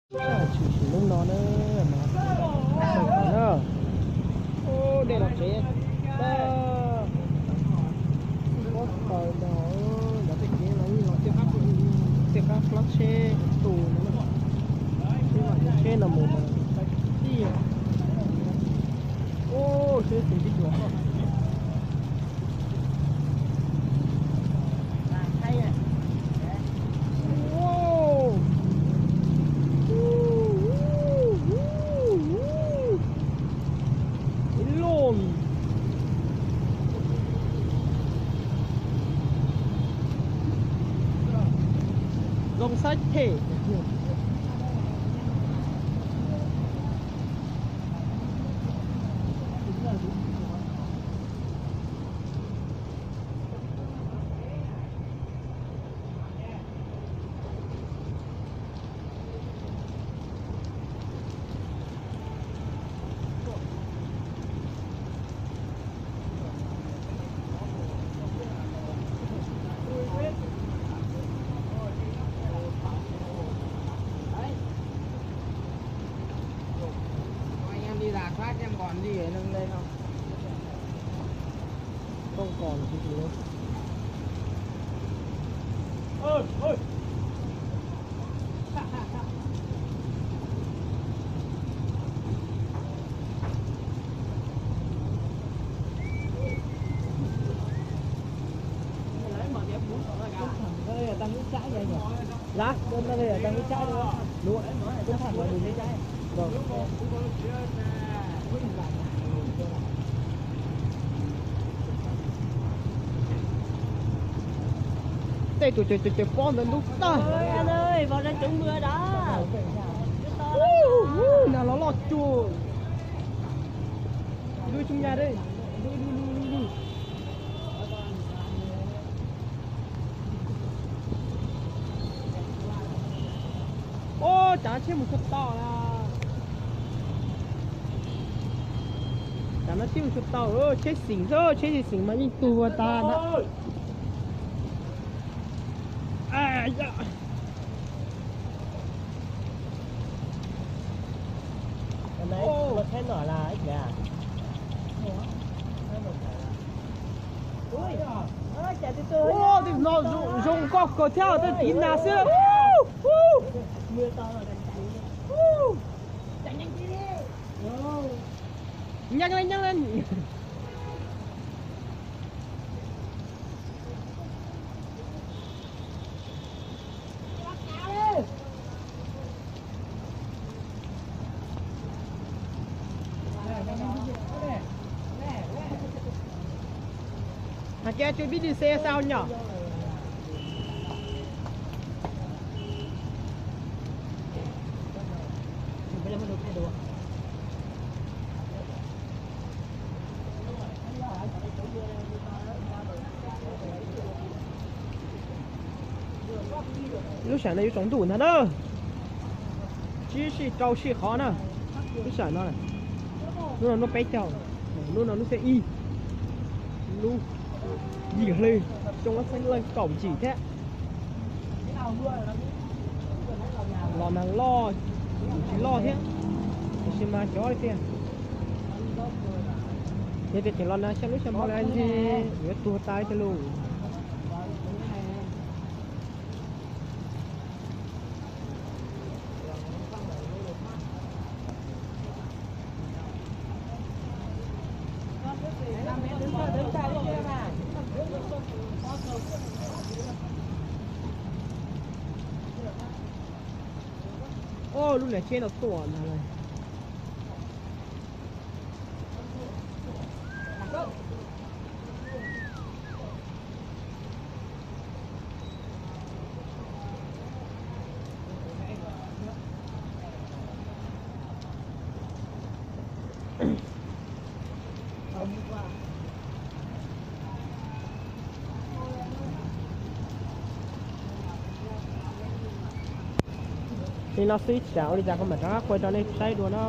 Tshwm sim hnub no na, mas na, dej los tsev, pob tawm no, cov tej kev no yeej los tej qab, tej qab hlob tsheb tus no, tsheb no mus mas tij, tsheb tib cuag. Ib loj zoo xab them. Tej tus ces pob ntawd ntub tag. Nag los loj cuag. Ib lub xyoob nyaj. Ub, tsam no tsheb mus tsis tau na. Tsam no tsheb mus tsis tau, tsheb xeem xwb, tsheb tsis xeem mas yeej tuag tas ntag. Ua, tej no zoo nkauj kawg thiab, tej tiv nag xwb. Nyeej, nyeej. Hais tias cua pib di xe sao nyom. Lub sij hawm no yuav tsaus ntuj ntag na. Tsib sij rau sij qhov na. Lub sij hawm no, lub no lub peb caug, lub no lub xiab ib, lub yim hli, xyoo ob txhiab leej kaum yim thiab. Los nag loj, tsis loj thiab, tiam sis mas cov tiag. Yog tias tseem los nag xya lub xya hmo no ntshe yuav tuag tas cov lus. Ub, lub niag tsheb no tuaj ntag lauj. Li no xwb, tsam ua li cas kuv mam rov qab quay rau nej saib dua na.